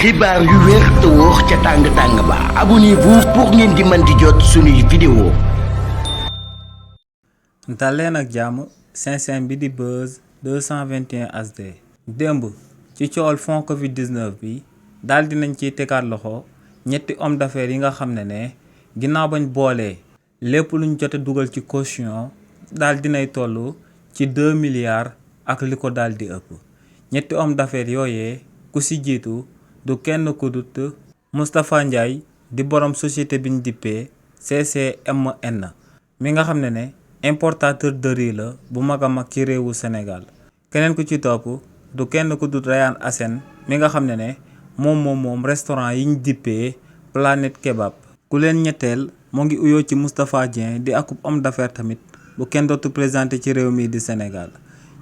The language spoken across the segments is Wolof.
xibaar yu wér te wóor ca tàng-tàng ba abonnez-vous pour ngeen di mën di jot suñuy vidéo. daleen ak jàmm bi di Buzz 221 HD démb ci coowal fond Covid 19 bi daal dinañ ciy tegaat loxo ñetti homme d'affaires yi nga xam ne ginnaaw bañ boolee lépp luñ jot a dugal ci caution daal dinay toll ci 2 milliards ak li ko daal di ëpp. ñetti homme d'affaires yooyee ku ci jiitu du kenn ku dut Moustapha Ndiaye di borom société biñ dippee CCMN mi nga xam ne importateur de riz la bu mag a mag ci réewu Sénégal. keneen ku ci topp du kenn ku dut Rayane Assène mi nga xam ne moom restaurant yiñ dippee Planète Kebab. ku leen ñetteel moo ngi uyoo ci Moustapha Dieng di akub homme d'affaires tamit bu kenn dootu présenté ci réew mi di Sénégal.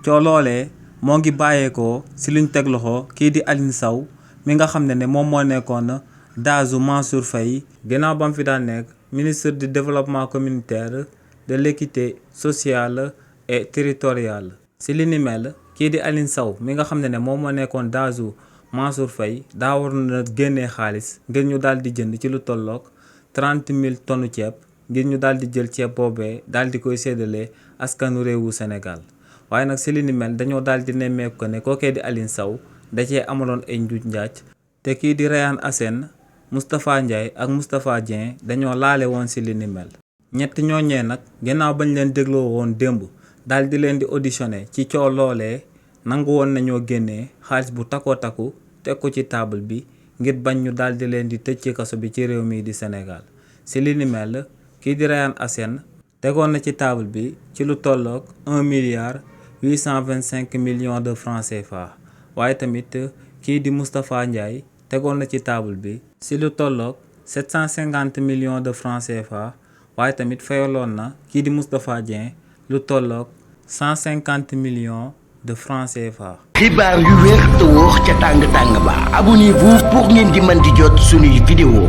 coo loolee moo ngi bàyyeekoo si luñ teg loxo kii di Aline Sow mi nga xam ne moom moo nekkoon daazu Mansour Faye ginnaaw ba mu fi daan nekk ministre du développement communautaire de l'équité sociale et territoriale. si li ni mel kii di Aline Sow mi nga xam ne moom moo nekkoon daazu Mansour Faye daa war na génnee xaalis ngir ñu daal di jënd ci lu tolloog 30 000 tonnes ceeb ngir ñu daal di jël ceeb boobee daal di koy séddale askanu réewu Sénégal. waaye nag si li ni mel dañoo daal di nemmeeku ko ne kookee di Aline Sow da cee amaloon ay njuuj njaaj te kii di Rayane Assène Moustapha Ndiaye ak Moustapha Dieng dañoo laale woon si li ni mel. ñett ñooñee nag ginnaaw bañ leen dégloo woon démb daal di leen di auditionné ci coow loolee nangu woon nañoo génnee xaalis bu takkoo takku teg ko ci table bi ngir bañ ñu daal di leen di tëj ci kaso bi ci réew mi di Sénégal. si li ni mel kii di Rayane Assène tegoon na ci table bi ci lu tolloog 1 milliard 825 millions de francs CFA. waaye tamit kii di Moustapha Ndiaye tegoon na ci table bi si lu tolloog 750 millions de francs CFA. waaye tamit fayaloon na kii di Moustapha Dieng lu tolloog 150 millions de francs CFA. xibaar yu wér te wóor ca tàng-tàng ba abonnez-vous pour ngeen di mën di jot suñuy vidéo.